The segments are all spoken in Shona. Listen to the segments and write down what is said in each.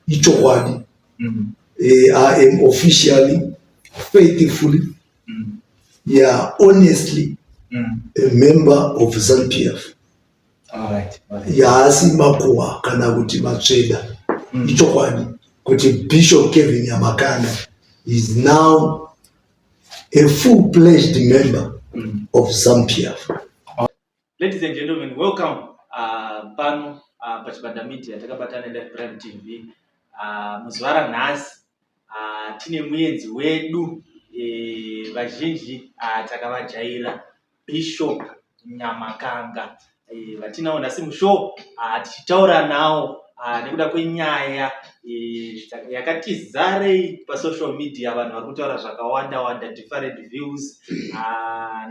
Ichokwadi. I am officially, faithfully, yeah, honestly a member of ZANU-PF. Yaasi makuhwa kana kuti matsveda. Ichokwadi kuti Bishop Kevin Nyamakanga is now a full-pledged member of ZANU-PF. Ladies and gentlemen, welcome pano paChibanda Media, takabatana neLife Prime TV. Muzuva ranhasi tine muenzi wedu, vazhinji takavajaira, Bishop Nyamakanga, vatinawo nhasi mushow, tichitaura nawo nekuda kwenyaya yakati zarei pasocial media. Vanhu vari kutaura zvakawanda wanda, different views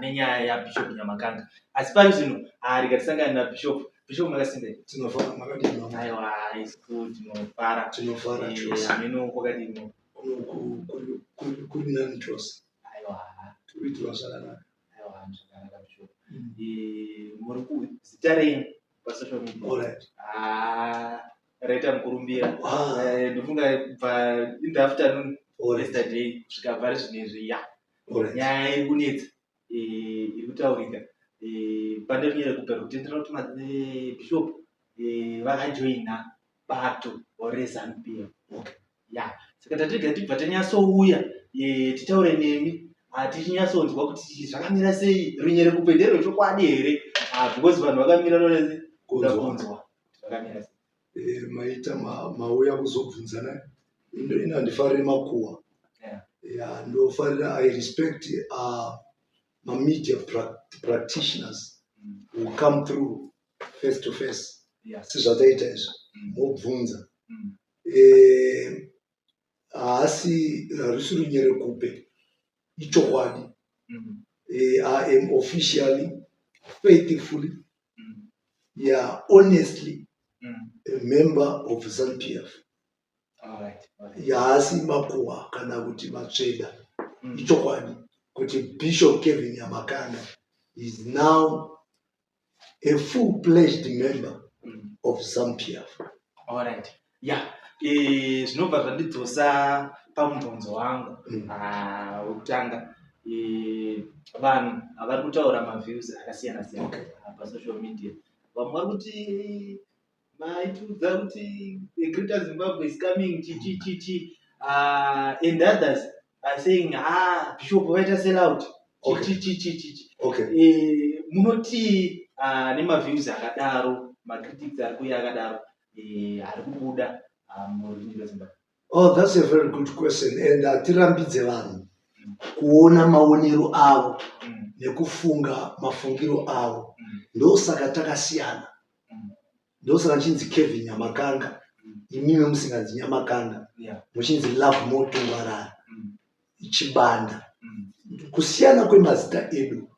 nenyaya yaBishop Nyamakanga. Asi pari zvino rega tisangane naBishop. Bishop, makasimba? Tinofara, makadini mama? Aiwa, isu tinofara. Tinofara chose. Hameno kwakadini? Kuno kuri nani chose. Aiwa. Tikuitirwa zvakanaka. Aiwa, zvakanaka, Bishop. Muri kuzita renyu pasocial media raita mukurumbira. Ndofunga kubva in the afternoon yesterday kusvika pari zvinezvi ya nyaya iri kunetsa, iri kutaurika, pane runyerekupe rukutendera kuti Bishop vakajoina bato reZANU-PF. Ya, saka tatega tibva tanyatsouya titaure nemi, tichinyatsonzwa kuti zvakamira sei, runyerekupe nderwechokwadi here, because vanhu vakamira nonese kuda Kunzwa. Kunzwa kuti zvakamira sei. Maita mauya kuzobvunzana. Ino handifariri makuhwa. Ya, ndofarira, I respect mamedia practitioners who come through face to face sezvataita izvi, mobvunza. Haasi, harisi runyerekupe, ichokwadi. I am officially, faithfully, yeah, honestly a member of ZANU-PF. Yaasi makuhwa kana kuti matsveda. Ichokwadi kuti Bishop Kevin Nyamakanga is now a full-pledged member of ZANU-PF. Alright. Yeah. Zvinobva zvandidzosa pamubvunzo wangu wekutanga. Vanhu vari kutaura maviews akasiyana siyana pasocial media. Vamwe vari kuti maitiudza kuti the Greater Zimbabwe is coming, chi chi chi chi, and others are saying, "Ah, Bishop vaita sell out," chi chi chi chi chi chi. Munoti nemaviews akadaro, macritics ari kuuya akadaro, ari kubuda muruzhinji rweZimbabwe? Oh, that's a very good question, and hatirambidze vanhu kuona maonero avo nekufunga mafungiro avo. Ndosaka takasiyana. Ndosaka nchinzi Kevin Nyamakanga, imimi musinganzi Nyamakanga, muchinzi Love Motungwarara, Chibanda. Kusiyana kwemazita edu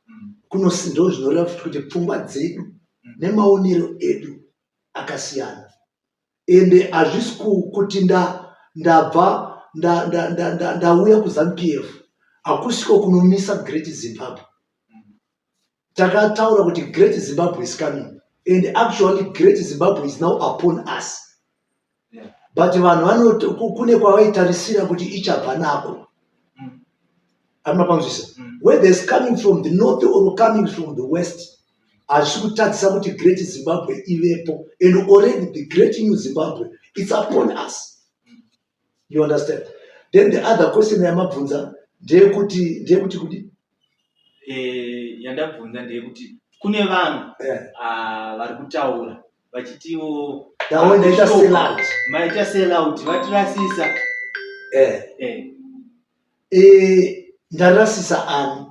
ndo zvinoreva futi kuti pfungwa dzedu nemaonero edu akasiyana. Ende hazvisi kuti ndabva ndauya kuZANU-PF hakusiko kunomisa Great Zimbabwe. Takataura kuti Great Zimbabwe is coming, and actually Great Zimbabwe is now upon us. But vanhu vanoti kune kwavaitarisira kuti ichabva nako. Hamuna panzwisa? Whether it's coming from the north or coming from the west, hazvisi kutadzisa kuti Great Zimbabwe ivepo, and already the great new Zimbabwe, it's upon us. You understand? Then the other question yamabvunza ndeyekuti kudi? Yandabvunza ndeyekuti kune vanhu vari kutaura vachitiwo Ndawo ndaita sell out. Maita sell out, vatirasisa. Ndarasisa ani?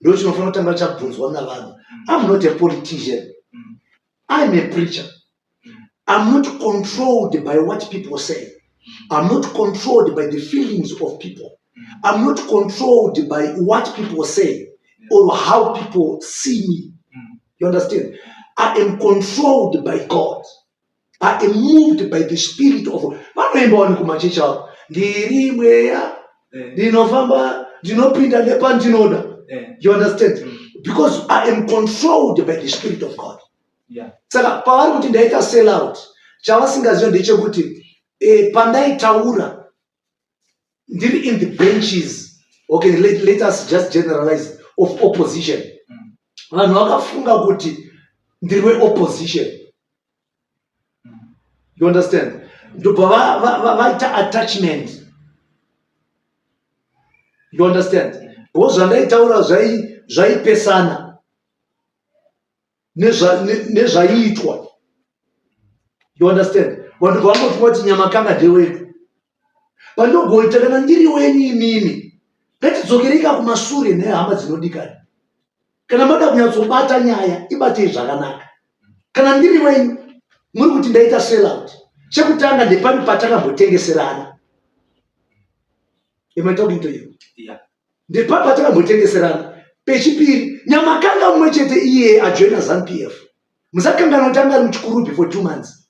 Ndo chinofanira kutanga chabvunzwa navanhu. I'm not a politician. I'm a preacher. I'm not controlled by what people say. I'm not controlled by the feelings of people. I'm not controlled by what people say or how people see me. You understand? I am controlled by God. I am moved by the spirit of. Vanoimba wani kumachechi avo, "Ndiri mweya, ndinofamba, ndinopinda nepandinoda." You understand? Because I am controlled by the spirit of God. Saka pavari kuti ndaita sell out, chavasingaziva ndechekuti Pandaitaura ndiri in the benches, okay, let us just generalize, of opposition, vanhu vakafunga kuti ndiri weopposition. You understand? Ndobva vaita attachment, you understand? Because zvandaitaura zvaipesana nezvaiitwa, you understand? Vanhu vangofunga kuti Nyamakanga ndewedu. Pandogoita kana ndiri wenyu imimi, ngatidzokereka kumasure nehama dzinodikana. Kana mada kunyatsobata nyaya, ibatei zvakanaka. Kana ndiri wenyu, muri kuti ndaita sellout. Chekutanga, ndepari patakambotengeserana? Am I talking to you? Yeah. Ndepari patakambotengeserana? Pechipiri, Nyamakanga mumwe chete iye ajoina ZANU PF. Musakanganwa kuti anga ari muChikurubi for 2 months.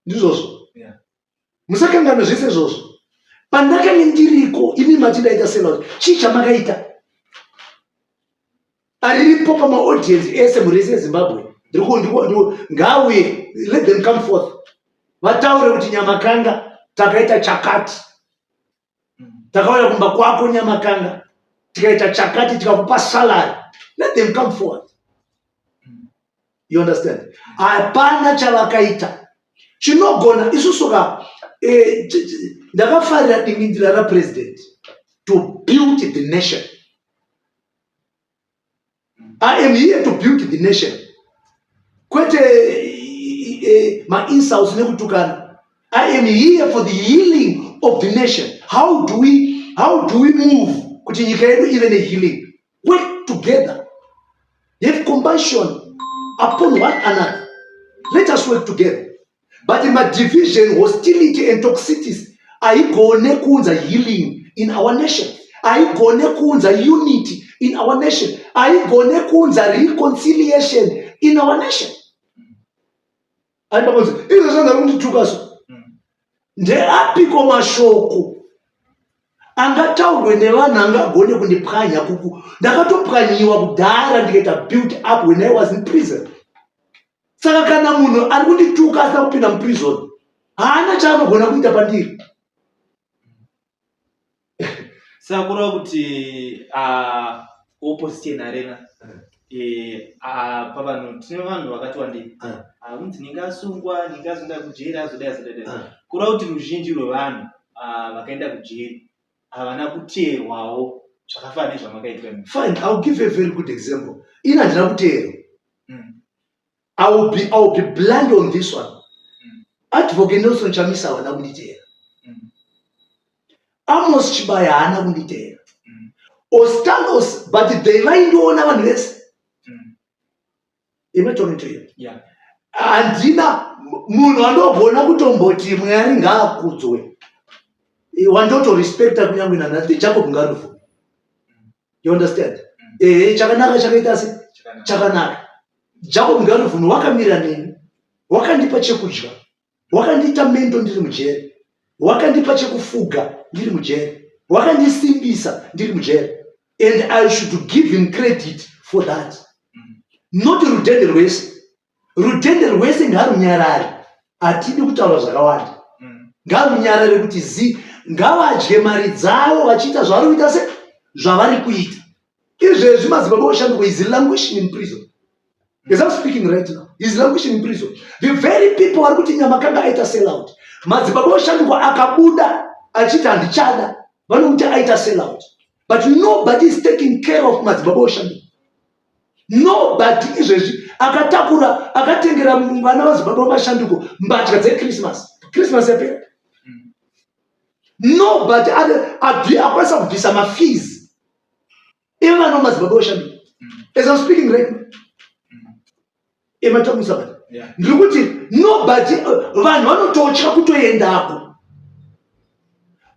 Ndizvozvo? Yeah. Musakanganwa zvese izvozvo. Pandakange ndiriko, imi mati ndaita sellout. Chii chamakaita? Ariripo pamaaudience ese, mhuri yese yeZimbabwe, ngauye, let them come forth, vataure kuti Nyamakanga takaita chakati, takauya kumba kwako Nyamakanga, tikaita chakati, tikakupa salary. Let them come forward, you understand? Hapana chavakaita chinogona. Isusu ka ndakafarira dingindira rapresident, to build the nation. I am here to build the nation, kwete mainsults nekutukana. I am here for the healing of the nation. How do we move kuti nyika yedu ive nehealing? Work together, have compassion upon one another, let us work together. But madivision, hostility and toxicities haigone kuunza healing in our nation, haigone kuunza unity in our nation, haigone kuunza reconciliation in our nation. Aibakonzi izvo zvanzari kundituka so, ndeapiko mashoko angataurwe nevanhu angagone kundipwanya? Kuku ndakatopwanyiwa kudhara, ndikaita build up when I was in prison. Saka kana munhu ari kundituka asina kupinda muprison, haana chaanogona kuita pandiri. Saka kureva kuti opposition arena, pavanhu tine vanhu vakati wandei, unzi ninge asungwa, ninge azoenda kujeri, azodai, azodai. Kureva kuti ruzhinji rwevanhu vakaenda kujeri havana kuteerwawo zvakafanana nezvamakaitwa imi? Fine, I will give you a very good example. Ini handina kuteerwa. I will be blunt on this one. Advocate Nelson Chamisa havana kunditeera. Amos Chibaya haana kunditeera. Ostalos, but they vaindiona vanhu vese. Am I talking to you? Yeah. Handina munhu andogona kutomboti Mwari ngaakudzwe wandotorespecta kunyange nanhasi, Jacob Ngarufu, you understand? Ehe, chakanaka chakaita se Chakanaka. Chakanaka. Jacob Ngarivhume wakamira neni, wakandipa chekudya, wakandiita mentor ndiri mujeri, wakandipa chekufuga ndiri mujeri, wakandisimbisa ndiri mujeri, and I should give him credit for that, not rudhende rwese. Rudhende rwese ngarunyarare, hatidi kutaura zvakawanda. Ngarunyarare kuti zi ngavadye mari dzavo vachiita zvavari kuita, se zvavari kuita izvezvi. Madzibaba Oshanduko is languishing in prison. As I'm speaking right now, is languishing in prison. The very people vari kuti Nyamakanga aita sellout, Madzibaba Oshanduko akabuda achiti handichada, vanomuti aita sellout. But nobody is taking care of Madzibaba Oshanduko. Nobody. Izvezvi akatakura, akatengera vana vadzibaba vamashanduko mbatya dzeChristmas, Christmas yapera. Nobody akwanisa kubvisa mafees evana vamadzibaba vashanduko. As I'm speaking right now, am I talking to somebody? Yeah. Ndiri kuti nobody. Vanhu vanototya kutoendako.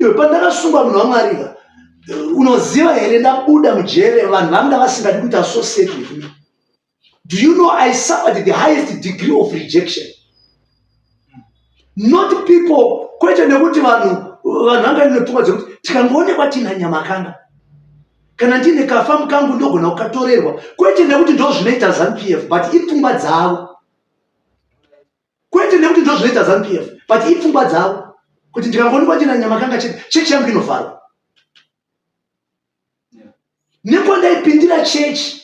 Iwe, pandakasungwa, munhu waMwari, unoziva here, ndabuda mujere, vanhu vanga vasingadi kuita associate with me. Do you know I suffered the highest degree of rejection? Not people, kwete nekuti vanhu vanga ine pfungwa dzekuti tikangoonekwa tina Nyamakanga, kana ndine kafamu kangu, ndogona kukatorerwa. Kwete nekuti ndo zvinoita ZANU PF, but ipfungwa dzavo, kwete nekuti. ndo zvinoita ZANU PF, but ipfungwa dzavo kuti ndikangoonekwa ndina Nyamakanga chete, chechi yangu inovharwa. Nekwandaipindira chechi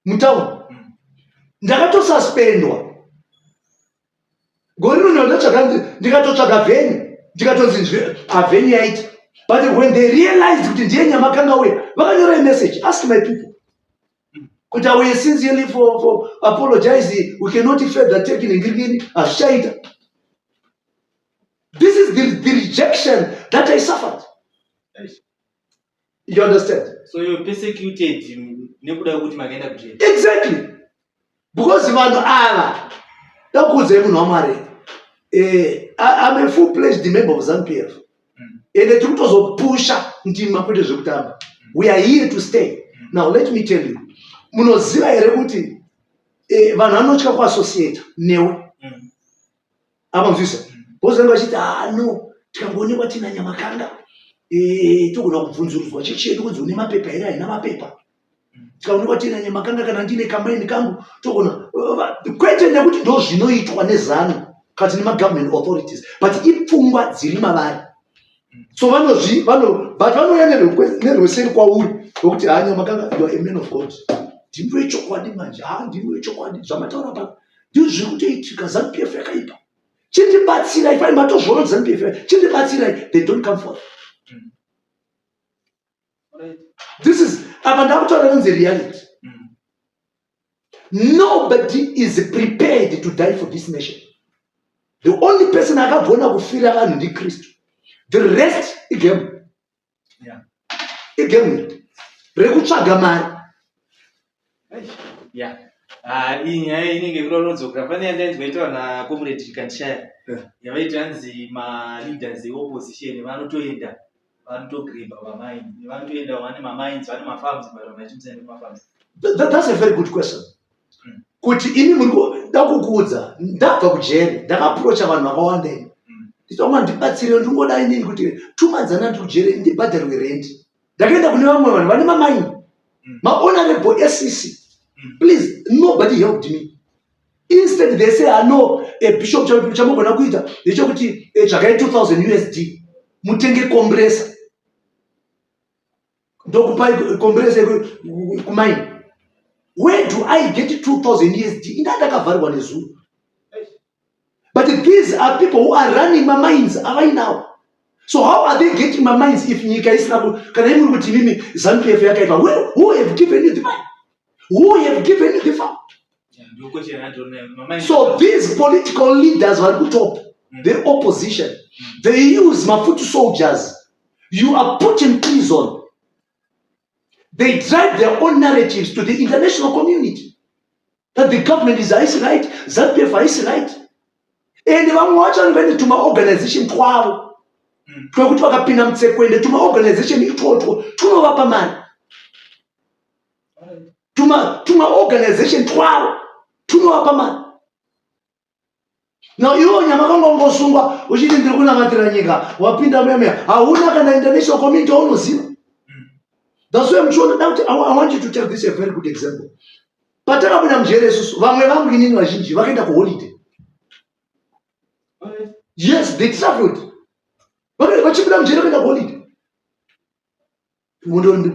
mutauni, ndakatosuspendwa gore rino. Ndatsvaga, ndikatotsvaga venue, ndikatonzi havenue yaita. But when they realized kuti ndiye Nyamakanga uya, vakanyora message, ask my people, kuti we sincerely for apologize, we cannot further take ningirikini, hazvichaita. This is the rejection that I suffered, you understand? So you're persecuted nekuda kwekuti makaenda kujeri? Exactly, because vanhu ava, dakuudzai, munhu waMwari, I'm a full pledged member of ZANU PF. Ende tiri kutozopusha ndima, kwete zvekutamba. We are here to stay. Now let me tell you, munoziva here kuti vanhu vanotya kuassociata newe? Amanzwisa? Because vanenge vachiti, ah no, tikangoonekwa tina Nyamakanga, togona kubvunzurudzwa chechi yedu kunzi une mapepa here, haina mapepa. Tikaonekwa tina Nyamakanga kana ndine kamaini kangu, togona. Kwete nekuti ndo zvinoitwa neZANU kati nemagovernment authorities, but ipfungwa dziri mavari. So vanozvi vano, but vanouya nerweseri kwauri rwokuti, ha, Nyamakanga, you are a man of God, ndimi wechokwadi manje, ha, ndimi wechokwadi, zvamataura pano ndizvo zviri kutoitika, ZANU PF yakaipa, chindibatsirai. Fai matozviona kuti ZANU PF, chindibatsirai. They don't come forth. This is, apa ndakutaura inonzi reality. Nobody is prepared to die for this nation. The only person akagona kufira vanhu ndiKristu. The rest igame. Igame rekutsvaga mari. Yeah. Ah, iyi nyaya inenge kuda kunodzoka pane yandainzwa itaura naComrade Chikandishaya, yavaiti hanzi maleaders eopposition vanotoenda, vanotogreba vamaini, vanotoenda, vane mamines, vane mafarms, but vanhu vachimusaende kumafarms. That's a very good question. Kuti ini muri kuda kukuudza, ndabva kujeri, ndakaapproacha vanhu vakawanda ini. Nditonga ndibatsire, ndingoda inini kuti 2 months andandi kujeri ndibhadharwe rent. Ndakaenda kune vamwe vanhu vane mamaini, mahonorable SCC. Please, nobody helped me. Instead they say, ano bishop, chamugona kuita ndechekuti tsvakai 2000 USD mutenge compressor, ndokupai compressor kumaini. Where do I get 2000 USD? Inda ndakavharirwa nezuro. But these are people who are running mamines avainawo. So how are they getting mamines if nyika isina kana imuri kuti imimi ZANU PF yakaipa? Who have given you the mine? Who have given you the farm? Yeah, ndo question yandinonayo. Mamines. So these political leaders vari kutop, the opposition, they use mafoot soldiers. You are put in prison, they drive their own narratives to the international community that the government is haisi right, ZANU PF haisi right. And vamwe vacho vanenge vaine tumaorganization twavo twekuti vakapinda mutsekwende, tumaorganization itwotwo tunovapa mari. Tumaorganization twavo tunovapa mari. Now iwo Nyamakanga ungosungwa uchiti ndiri kunamatira nyika, wapinda muyamuya, hauna kana international community waunoziva. That's why muchiona da kuti I want you to take this a very good example. Patakabuda mujere isusu, vamwe vangu inini vazhinji vakaenda kuholiday. Yes, they traveled. Vachibuda mujere kuenda kuholiday,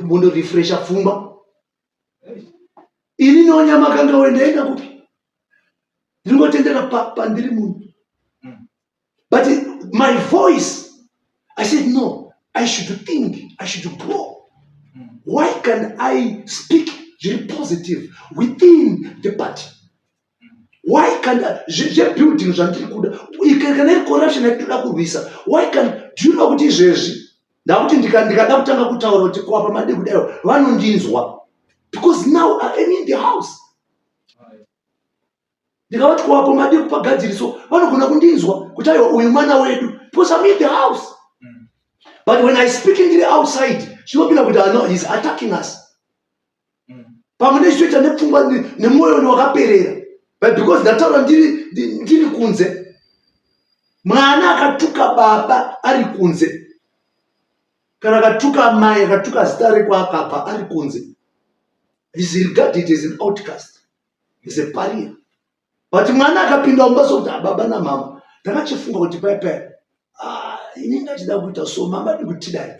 mondorefresha pfungwa. Ini noNyamakanga wendaenda kupi? Ndingotendera pandiri munhu. But my voice, I said, no, I should think, I should grow. Why can I speak zviri positive within the party? Why can zvebuilding zvandiri kuda, kana iri corruption yatinoda kurwisa, why can, do you know kuti izvezvi ndakuti ndikada kutanga kutaura kuti kwapa madi kudaiwo, vanondinzwa, because now I am in the house. Ndikavati kwapo madi kupagadziriso, vanogona kundinzwa kuti aiwa, uyu mwana wedu, because I'm in the house. But when I speak ndiri outside, zvinopinda kuti, ah, no, he's attacking us. Pamwe nechitoita nepfungwa nemwoyo wakaperera, but because ndataura ndiri kunze. Mwana akatuka baba ari kunze, kana akatuka mai, akatuka zita rekwaakabva ari kunze, is regarded as an outcast, is a pariah. But mwana akapinda mumba sokuti ah, baba namama ndakachifunga kuti paya paya, ah, ini ndachida kuita so, mama di kutidai.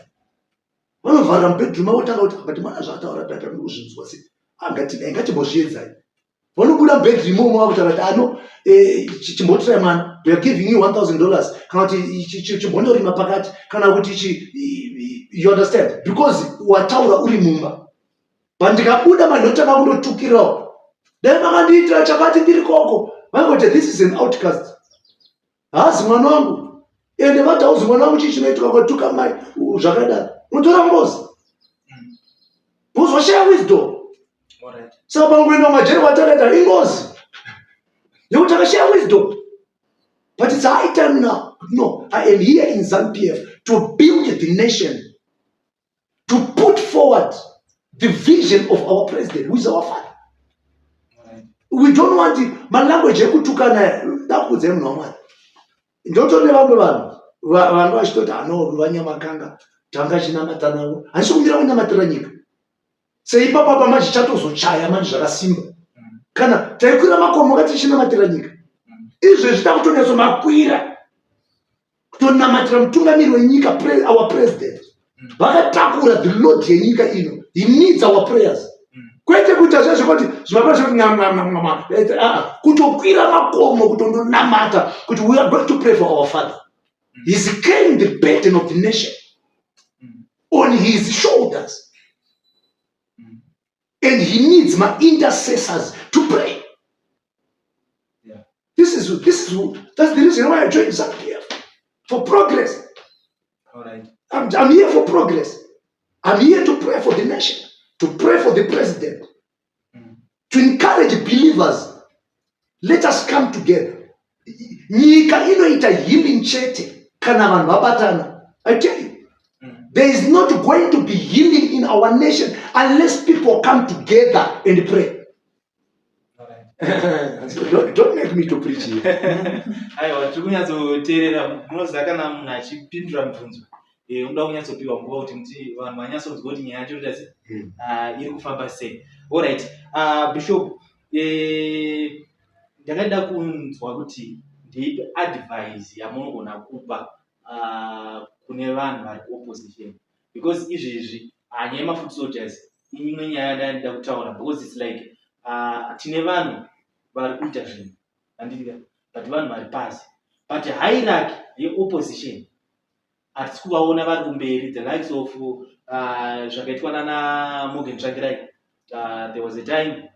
Vanovharira mubedroom votanga kuti, but mwana zvaataura paya paya ndikuzvinzwa sei? Ah, ngatidai, ngatimbozviedzai. Vanobuda mubedroom imomo vakutaura kuti ano eh, chimbotirai mwana, we are giving you $1000, kana kuti chimbondorima pakati, kana kuti, you understand, because wataura uri mumba. But ndikabuda mandotanga kundotukirawo, dai makandiitira chakati ndiri koko, vangoti this is an outcast, haazi mwana wangu. Ende vati hauzi mwana wangu, chii chinoitika ukatuka mai zvakadaro? Unotora ngozi because wisdom. Saka pangoenda kumajeri kwatakaita ingozi nekuti takashaya wisdom. But it's high time now. No, I am here in ZANU PF to build the nation, to put forward the vision of our president, who is our father. We don't want malanguage ekutukana. Ndakuudzai, munhu wamwari, ndotori nevamwe vanhu vanga vachitoti ano vanyamakanga tanga chinamata navo. Handisi kumira kunamatira nyika seipapa manje chatozochaya manje zvakasimba. Kana taikwira makomo kati tichinamatira nyika, izvezvi takutonyatso makwira kutonamatira mutungamiri wenyika, our president. Vakatakura the load yenyika ino. He needs our prayers, kwete kuita zvezvekuti zvimapaa zvekuti ngamngamngamnga, kutokwira makomo kutondonamata kuti we are going to pray for our father. He's carrying the burden of the nation on his shoulders and he needs my intercessors to pray. This is that's the reason why I joined ZANU-PF, for progress. I'm here for progress. I'm here to pray for the nation, to pray for the president, to encourage believers. Let us come together. Nyika inoita healing chete kana vanhu vabatana. I tell you, there is not going to be healing in our nation unless people come together and pray. Don't make me to preach here. Aiwa, tiri kunyatsoteerera. Munoziva, kana munhu achipindura mibvunzo, unoda kunyatsopiwa nguva kuti muti vanhu vanyatsonzwa kuti nyaya yacho inoita sei, iri kufamba sei. Alright, Bishop, ndakada kunzwa kuti ndeipi advice yamunogona kupa kune vanhu vari kuopposition, because izvezvi nyaya yemafoot soldiers imwe nyaya yandandida kutaura, because it's like tine vanhu vari kuita zvinhu, handiti? But vanhu vari pasi, but hierarchy yeopposition hatisi kuvaona vari kumberi, the likes of zvakaitwa nana Morgan Tsvangirai. There was a time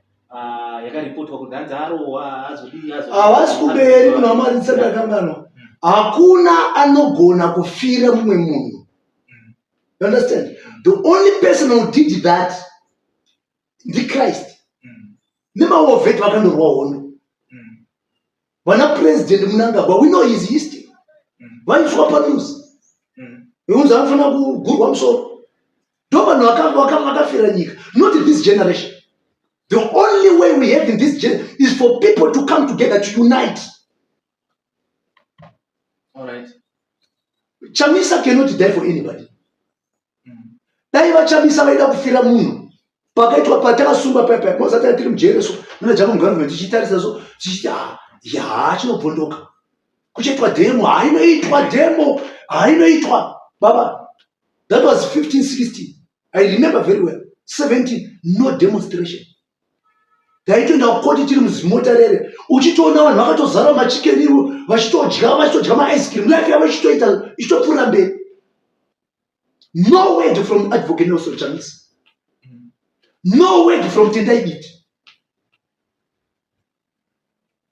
yakaripotwa kuti hanzi arohwa, azodii. Havasi kumberi, munhu wamwari, ndisati. Hakuna anogona kufira mumwe munhu. You understand? The only person who did that ndiChrist. Nemawar vet vakandorwa hondo. Vana President Mnangagwa, we know his history. Vaiswa panews veunzi anofanira kugurwa musoro. Ndo vanhu vakafira nyika, not this generation. The only way we have in this gen is for people to come together, to unite. Chamisa cannot die for anybody. Dai vaChamisa vaida kufira munhu, pakaitwa patakasungwa paya mozati tiri mujere so muna Jacob government, tichitarisa so tichiti, ah, ya chinobvondoka kuchaitwa demo, hainoitwa demo, hainoitwa baba. That was 15 16, I remember very well. 17, no demonstration. Taitoenda kukoti tiri muzimota rere, uchitoona vanhu vakatozara maChicken Inn vachitodya, vachitodya maice cream, life yavo ichitoita, ichitopfuura mberi. No word from Advocate Nelson Chamisa, no word from Tendai Biti.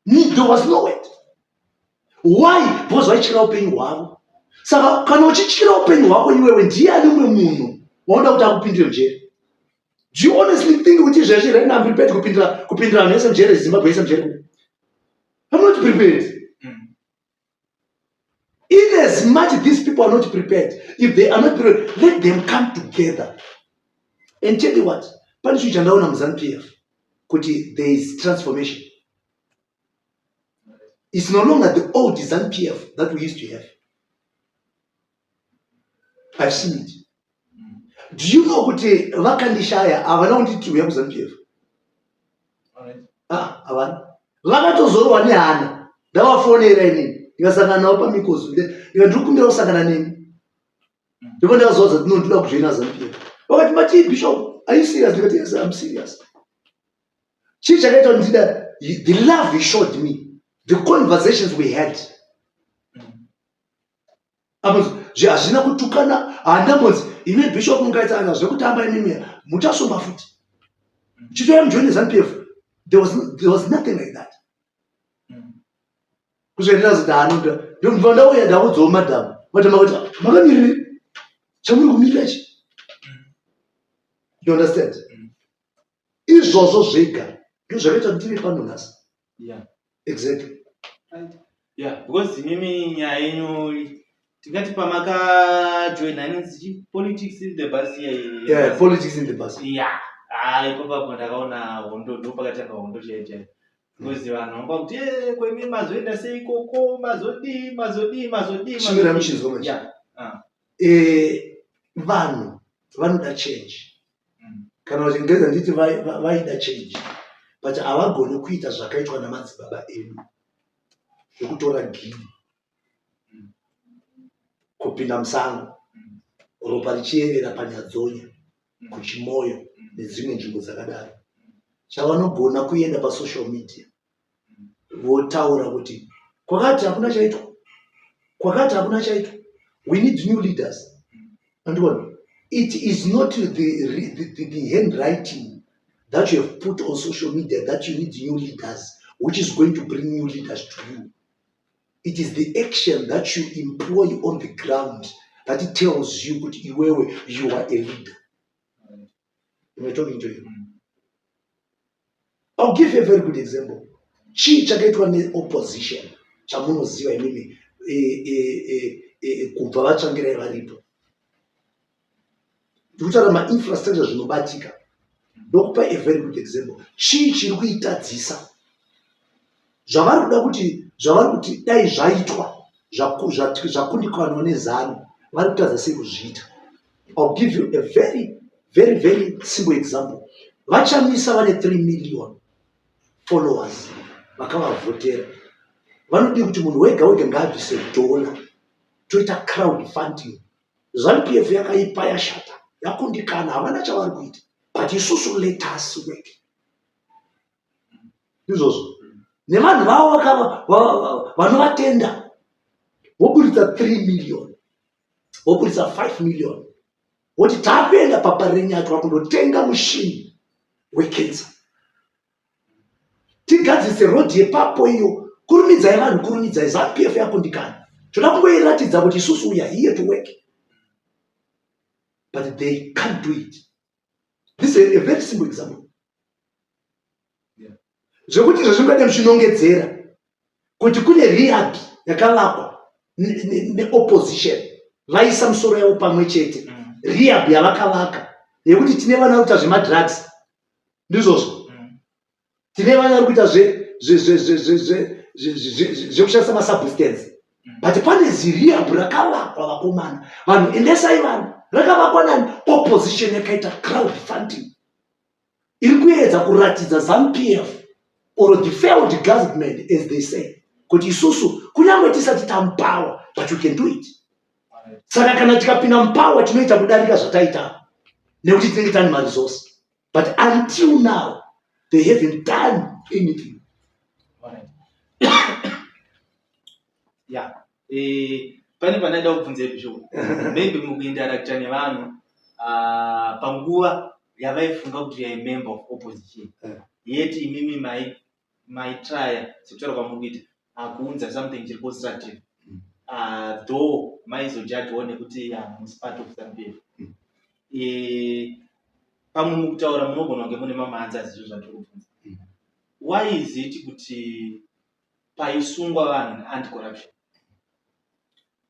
There was no word. Why? Because vaityira upenyu hwavo. Saka kana uchityira upenyu hwako iwewe, ndiani umwe munhu waunoda kuti akupindire mujeri? Do you honestly think kuti izvezvi right now I'm prepared kupindira vanhu vese mujeri, Zimbabwe yese mujeri? I'm not prepared. In as much these people are not prepared, if they are not prepared, let them come together. And tell you what, pane chinhu chandaona muZANU PF, kuti there is transformation. It's no longer the old ZANU PF that we used to have. I've seen it. Do you know kuti vakandishaya havana kunditi uya kuZANU PF? Ah, havana. Vakatozorwa nehana. Ndavafonera inini, ndikasangana navo pamikozo, ndika ndiri kukumbira kusangana nemi. Ndipo ndakazowadza kuti no, ndinoda kujoina ZANU PF. Vakati, "Matii, Bishop, are you serious?" Ndikati, "Yes, I'm serious." Chii chakaita kuti ndida? The love he showed me, the conversations we had. Apo hazvina kutukana, handambonzi, "Imi Bishop, mungaita zvekutamba, imimi muchasungwa futi, chitoya mujoine ZANU PF." There was nothing like that. Kusvikira ziti anoda, ndobva ndauya, ndaudzawo madhamu. Madhamu akati, "Makamirire chamuri kumirira chi?" You understand? Izvozvo zvega ndo zvakaita kuti ndive pano nhasi. Exactly. Right. Yeah, because imimi nyaya yenyu, tingati pamakajoina inonzi chi Politics in the Bus iya? Yeah, Politics in the Bus. Yeah, ah, ipapapo ndakaona hondo, ndo pakatanga hondo chaiyo chaiyo, because vanhu vanga kuti, "Eh, kwemi mazoenda sei ikoko? Mazodii, mazodii, mazodii?" Chimira. Mazodii?" Muchinzwa manje. Yeah. Ah. Vanhu vanoda change. Kana kuti ngeza nditi vaida change, but havagoni kuita zvakaitwa namadzibaba edu zvekutora gidi, kupinda musango, ropa richiyerera panyadzonya, kuChimoyo nedzimwe nzvimbo dzakadaro. Chavanogona kuenda pasocial media, votaura kuti kwakati hakuna chaitwa, kwakati hakuna chaitwa, we need new leaders. Andiona, it is not the handwriting that you have put on social media that you need new leaders which is going to bring new leaders to you. It is the action that you employ on the ground that it tells you kuti iwewe you are a leader. Am I talking to you? I'll give you a very good example. Chii chakaitwa neopposition chamunoziva imimi kubva vaTsvangirai varipo? Ndikutaura mainfrastructure, zvinobatika. Ndokupa a very good example. Chii chiri kuitadzisa zvavari kuda kuti, zvavari kuti dai zvaitwa, zvakundikanwa neZANU, vari kutadza sei kuzviita? I'll give you a very, very, very simple example. VaChamisa vane 3 million followers vakavavhotera. Vanodii kuti munhu wega wega ngaabvise dhola, toita crowd funding? ZANU PF yakaipa, yashata, yakundikana, havana chavari kuita, but isusu let us work. Izvozvo nevanhu vavo vanovatenda, voburitsa 3 million, voburitsa 5 million, voti taakuenda paParirenyatwa kundotenga mushini wecancer, tigadzirise rodhi yepapo iyo. Kurumidzai vanhu, kurumidzai. ZANU PF yakundikana, toda kungoiratidza kuti isusu we are here to work, but they can't do it. This is a very simple example. Zvekuti izvo zvingade muchinongedzera kuti kune rehab yakavakwa neopposition, vaisa musoro yavo pamwe chete, rehab yavakavaka yekuti tine vana vari kuita zvemadrugs, ndizvozvo, tine vana vari kuita zvekushandisa masubstance, but pane zirehab rakavakwa. Vakomana, vanhu, endesai vanhu. Rakavakwa nani? Opposition yakaita crowd funding iri kuedza kuratidza ZANU PF or the failed government, as they say, kuti isusu kunyange tisati tamupower, but you can do it. Saka kana tikapinda mupower, tinoita kudarika zvataita nekuti tinenge tane maresource, but until now they haven't done anything. Alright. Yeah. Pane pandaida kubvunza, Bishop. Maybe mukuinteracta nevanhu panguva yavaifunga kuti you are a member of opposition. Yet imimi maitraya, sekutaura kwamuri kuita, akuunza something chiri constructive. Though maizojudgewo nekuti hamusi part of ZANU PF. Pamwe mukutaura munogona kunge mune mamwe answers izvo zvandiri kubvunza. Why is it kuti paisungwa vanhu neanti-corruption,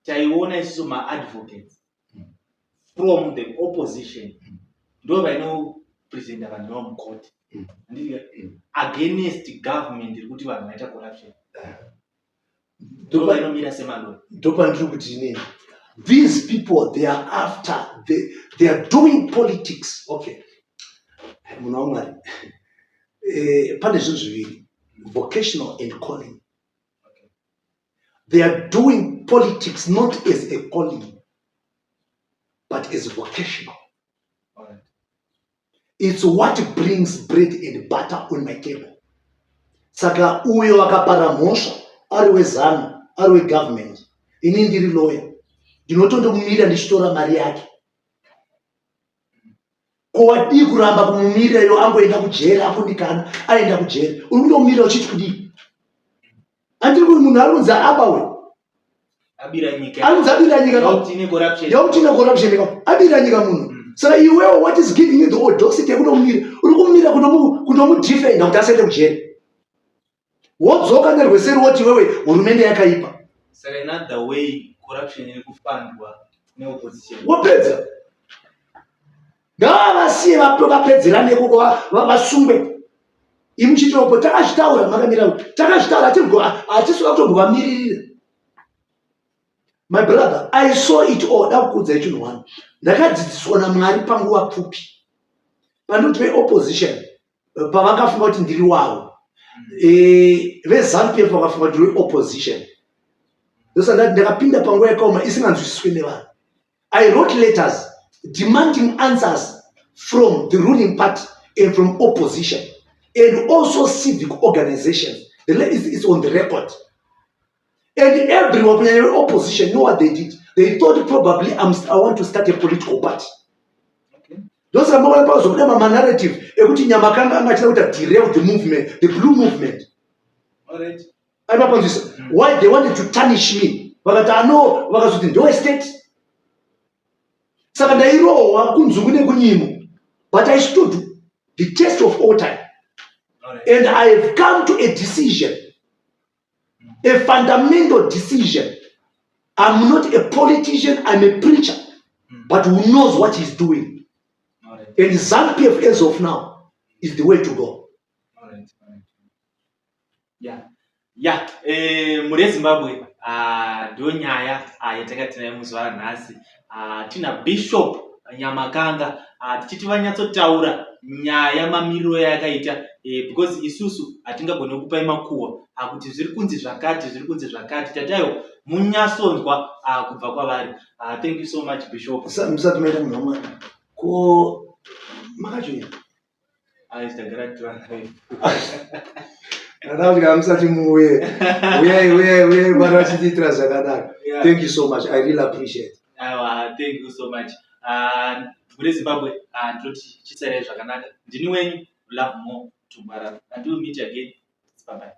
taiona isusu maadvocates from the opposition ndo vainopresenta vanhu vavo mucourt, handiti, against government iri kuti vanhu vaita corruption, ndo vainomira semalawyer? Ndopandiri kuti inini, these people, they are after they are doing politics. Okay, munhu waMwari, pane zvinhu zviviri. Vocational and calling. They are doing politics not as a calling, but as vocational. It's what brings bread and butter on my table. Saka uyo akapara mhosva ari weZANU, ari wegovernment, ini ndiri lawyer, ndinotondomumira ndichitora mari yake. Ko wadii kuramba kumumirira iyo angoenda kujeri, akundikana, aenda kujeri, uri kundomira uchiti kudii? Andiri kuti munhu ari kunzi abawe. Abira nyika. Ari kunzi abira nyika. Yakuti ine corruption. Yakuti ine corruption ka. Abira nyika munhu. Saka iwewe, what is giving you the audacity yekunomira? Uri kumira kunomudefenda kuti asaende kujeri, wodzoka nerweseri woti iwewe hurumende yakaipa. Saka in other way, corruption iri kufandwa neopposition. Wopedza, ngavavasiye vapedzerane ikoko, vasungwe. Imuchitiopo takazvitaura, makamira, takazvitaura, hatisuka kutombovamiririra. My brother, I saw it all. Dakukuudzai chinhu one: ndakadzidziswa naMwari panguva pfupi pandoti veopposition pavakafunga kuti ndiri wavo, veZANU PF vakafunga kuti ndiri weopposition. Ndosaka ndakapinda panguva yakaoma isinganzwisiswi nevanhu. I wrote letters demanding answers from the ruling party and from opposition and also civic organizations. The is on the record. And everyone, kunyanya veopposition, know what they did? They thought probably I want to start a political party. Ndosaka maona pazobuda mamanarrative ekuti Nyamakanga anga achida kuti derail the movement, the blue movement. Aimapanzwisa why they wanted to tarnish me. Vakati ano vakazoti ndewe state. Saka ndairohwa kunzungu nekunyimo, but I stood the test of all time. And I have come to a decision, a fundamental decision. I'm not a politician, I'm a preacher, but who knows what he's doing. And ZANU-PF as of now is the way to go. All right. Yeah, mhuri yeZimbabwe, ndo nyaya yatanga tinayo muzuva ranhasi. Tina Bishop Nyamakanga, tichiti vanyatsotaura nyaya mamiriro yayakaita, because isusu hatingagoni kupai makuhwa kuti zviri kunzi zvakati, zviri kunzi zvakati. Tataiwo munyatsonzwa kubva kwavari. Thank you so much, Bishop. Musati maita, munhu waMwari, ko makajoina? Ai, tagara tirana. Kana kuti kana musati muuye, uyai, uyai, uyai. Mwari vachitiitira zvakanaka. Thank you so much, I really appreciate. Aiwa, thank you so much. Mhuri yeZimbabwe, ndinoti chisarai zvakanaka. Ndini wenyu Love More Tugwara. Until we meet again, bye bye.